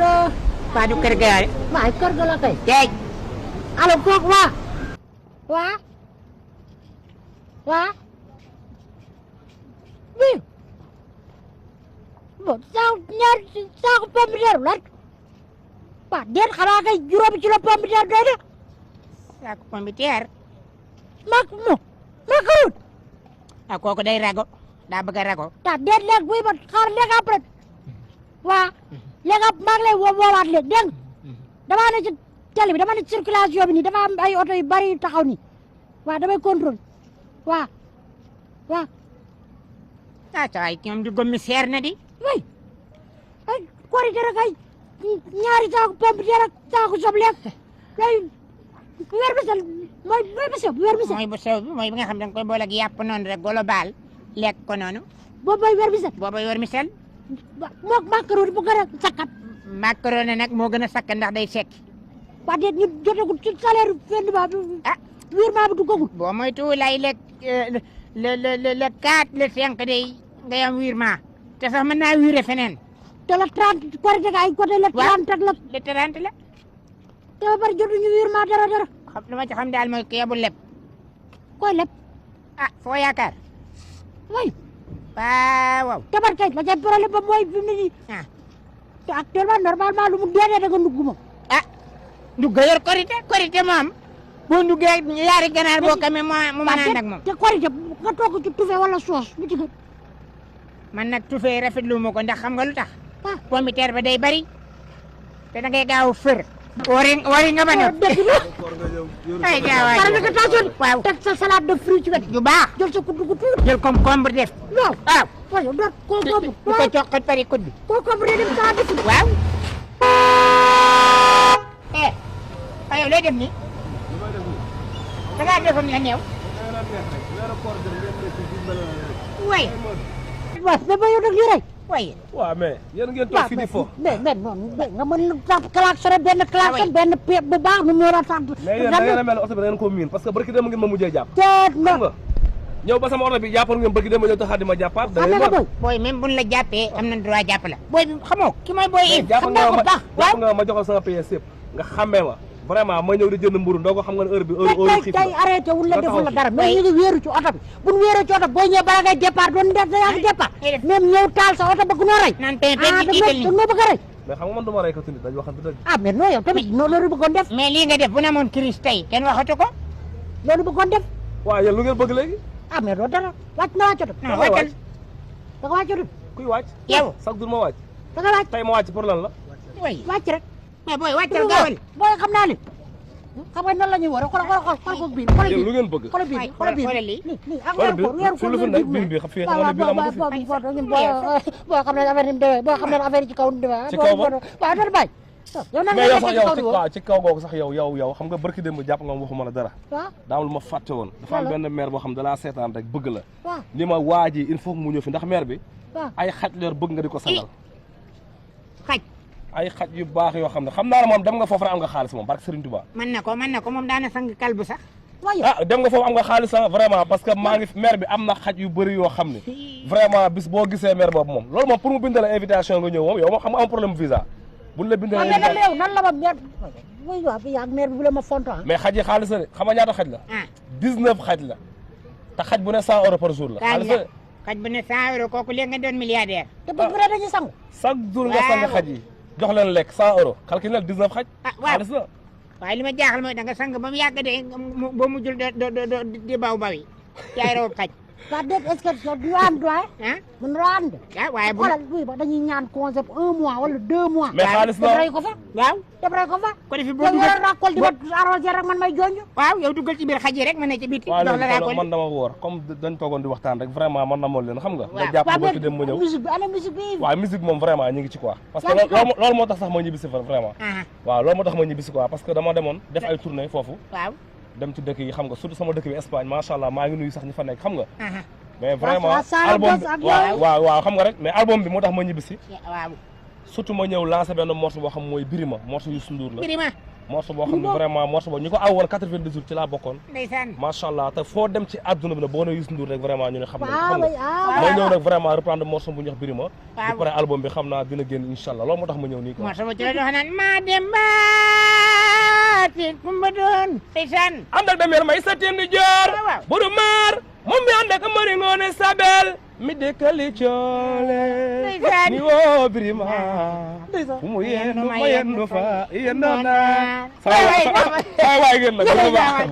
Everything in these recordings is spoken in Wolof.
allo. waa du kër ga yaay. waay kër ga la kay. tey. allo kooku waa. oui. bon saako pomme de terre lan. waa déet xanaa kay juróomi kilo pomme de terre doy na. saako pomme de terre. macaroni. kooku day rago daa bëgg a rago. déet léegi buy ma xaar léegi après. waa léegi maa ngi lay woowaat léegi dégg nga. damaa ne ci télé bi dama ne circulation bi nii dafa am ay oto yu bari yu taxaw nii. waaw damay contrôle waaw. saa yi ñoom di gommi seer na di. oui ay korite rek ay ñaari saako pomme de terre ak saako soble ak ay weer bi sel mooy bu sew weer bi sel. mooy bu sew bi mooy bi nga xam ne da nga koy boole ak yàpp noonu rek global lekk ko noonu. boobu mooy weer bi sel. boobu weer mi sel. moog macaroni bu gën a sakkat. macaroni nag moo gën a sakkat ndax day sekk. waa déet ñu jotagul ci salaire fenn ba virement bi duggagul. boo moytuwul ay le 4 le 5 day ngay am virement te sax mën naa viré feneen. te la 30 korite ga ay côté le 30 ak la. le 30 la. te ba pare jotuñu virement dara. xam li ma ci xam daal mooy kii bu leb. koy leb. foo yaakaar. oui. waaw. tabar kay la ca problème ba mooy fi mu ne nii. te actuellement normalement lu mu dee da nga ndugg moom. ndugg yor korite moom. boo nduggee yaari ganaar boo xamee mu mën a ànd ak moom. te korite nga togg ci tufe wala soos bu ci gën. man nag tufe rafetlu ma ko ndax xam nga lu tax. pomme de terre ba day bari te da ngay gaaw fër. wari nga ba noppi. ay gaawaay pare nga taajoon. waaw teg sa salade de fruits ci wet. yu baax jël sa kudd gu tuuti. jël concombre def. waaw. waaw doot concombre. bu ko coqat pari kudd bi. concombre day dem saa def. waaw. yow looy def nii. da ngaa defoon la néew. way. waaw mais ba yow nag lii rek. way. waaw mais yéen ngeen toog fii di fo. mais noonu nga mën a klaxonné benn klaxon benn peep bu baax nu mu war a sant. mais yéen da ngeen a mel oto bi da ngeen ko miin parce que barki dem ngeen ma mujjee jàpp. xam nga ñëw ba sama oto bi jàppoon ngeen barki dem ma ñëw taxaat di ma jàppaat. da ngeen mën booy même buñ la jàppee am nañ droit jàpp la. booy bi xamoo ki mooy booy yi. xam naa ko baax jàpp nga ma joxoon sama PS yëpp nga xàmmee ma vraiment ma ñëw di jënd mburu ndoo ko xam nga ne heure bi heure xiif tey arrêté wul la deful la dara mais ñu ngi wéeru ci oto bi bu ñu wéeru ci oto boo ñëwee bala ngay départ doon def yaa ngi départ même ñëw taal sa oto bëgg noo rey naan pe pe ci dañ ma bëgg a rey mais xam nga man duma rey ko tamit dañu waxante dëgg mais non yow tamit loolu bëggoon def mais lii nga def bu na moon crise tey kenn waxatu ko loolu bëggoon def waaw yéen lu ngeen bëgg léegi mais doo dara wàcc na wàcc oto non wàccal da nga wàcc oto kuy wàcc yow chaque jour ma wàcc da nga wàcc tey ma wàcc pour lan la wàcc rek mais booy wàccal gaawal booy xam naa ni xam nga nan la ñuy war a xool ko biir yéen lu ngeen bëgg xool biir nii ak weeru fi lu fi nekk biir bi xam fii xam nga biir amatu fi boo xam ne affaire yi demee boo xam ne affaire yi ci kaw demee ci kaw ba waaw doon bàyyi yow nan mais yow sax yow ci kaw googu sax yow xam nga barki démb jàpp nga waxuma la dara waaw daa am lu ma fàtte woon dafa am benn maire boo xam da laa seetaan rek bëgg la waaw li ma waa ji il faut mu ñëw fi ndax maire bi waaw ay xaj leer bëgg nga di ko sangal xaj ay xaj yu baax yoo xam ne xam naa ne moom dem nga foofu rek am nga xaalis moom barke Serigne Touba mën na ko moom daana sang kalbu sax dem nga foofu am nga xaalis sax vraiment parce que maa ngi maire bi am na xaj yu bëri yoo xam ne vraiment bis boo gisee maire boobu moom loolu moom pour mu bindal invitation nga ñëw moom yow moom xam nga am problème visa buñ la bindal invitation nan la ma maire way waa bi yaag maire bi bu la ma fonto mais xaj yi xaalis la de xam nga ñaata xaj la 19 xaj la te xaj bu ne 100 euros par jour la xaalis la xaj bu ne 100 euros kooku léegi nga doon milliardaire te bu ne dañuy sangu chaque jour nga sang xaj yi jox leen lekk 100 euros calculé 19 xaj xaalis la waaye li ma jaaxal mooy da nga sang ba mu yàgg de boo mujjul di baw-bawi yaay raw xaj waa déet est-ce que du am doy mun ra am de waaye bu xoolal buy ba dañuy ñaan concept 1 mois wala 2 mois mais xaalis la rey ko fa waaw rey ko fa ko defi boo dugal raakol di ma arrosé rek man may jonj waaw yow dugal ci biir xaj yi rek man ne ci biti waaw jox la raakol man dama woor comme dañ toogoon di waxtaan rek vraiment man na moon leen xam nga nga jàpp ba ci dem ma ñëw musique bi ana musique bi waaw musique moom vraiment ñu ngi ci quoi parce que loolu moo tax sax ma ñibbisi fa vraiment waaw loolu moo tax ma ñibbisi quoi parce que dama demoon def ay tournée foofu waaw dem ci dëkk yi xam nga surtout sama dëkk bi Espagne macha allah maa ngi nuyu sax ñi fa nekk xam nga mais vraiment album bi waaw xam nga rek mais album bi moo tax ma ñibbisi waaw surtout ma ñëw lancé benn morceau boo xam mooy Birima morceau Youssou Ndour la Birima morceau boo xam ne vraiment morceau boobu ñu ko aw woon 90 jours ci laa bokkoon ndeysaan macha allah te foo dem ci àdduna bi nag boo nee Youssou Ndour rek vraiment ñu ne xam waaw nga may ñëw nag vraiment reprendre morceau bu ñu wax Birima bu pare album bi xam naa dina génn incha allah loolu moo tax ma ñëw nii quoi morceau bu ci la dox naan maa dem ba ci kumba doon ndeysaan ànd ak demel may sa teen di joor waaw bu du maar moom mi ànd ak mari ngoone sabel mi dëkkali coole ndeysaan ni woo Birima fu mu yendu ma yendu fa yendoo naa waay ngeen nag bu baax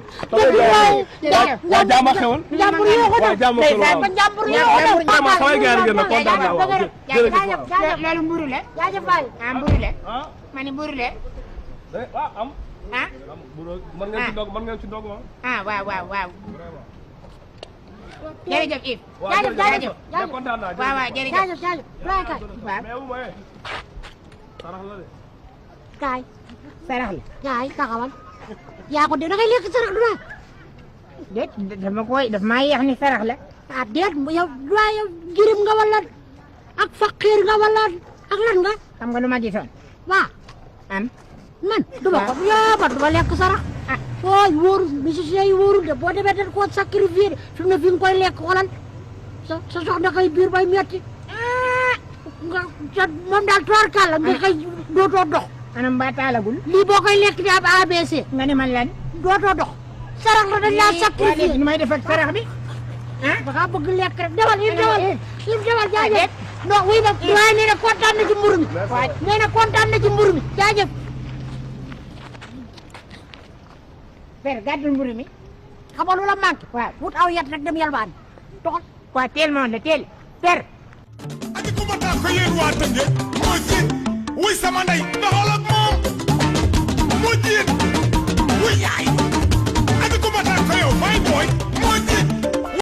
waa jaama xewal jàmbur yoo ko waa jaama xewal ba jàmbur yoo ko def sama samay gaan ngeen nag kontaan naa waaw jërëjëf loolu mburu la jaajëf Baye mburu la ma ni mburu la am mën ngeen ci ndog waaw jërëjëf Yves jaajëf kontaan naa waaw jërëjëf jaajëf looy kaay waaw sarax la de kaay sarax la kaay taxawal yaa ko de da ngay lekk sarax du naa déet daf maa yeex ni sarax la ah déet yow waaye yow jirim nga wala ak faqiir nga wala ak lan nga xam nga lu ma gisoon waaw am man duma ko yaa man duma lekk sarax ah ooy wóorul musiciens yi wóorul de boo demee dañ koo sacrifier de fi mu ne fi nga koy lekk xoolal sa soxna koy biir bay metti nga moom daal toorkàlla nga koy dootoo dox anam ba taalagul lii boo koy lekk di ab ABC nga ni man lan dootoo dox sarax la dañ laa sacrifier nu may def ak sarax bi da ngaa bëgg lekk rek demal im demal jaajëf non wuy ma waaye nee na kontaan na ci mburu mi nee na kontaan na ci mburu mi jaajëf per gàddul mburu mi xam nga lu la manqué waaw wut aw yat rek dem yalwaan doxal waa teel ma woon la teel per Aji kuma taa ko yéen waa Tëngéej mooy ci wuy sama ndey doxal ak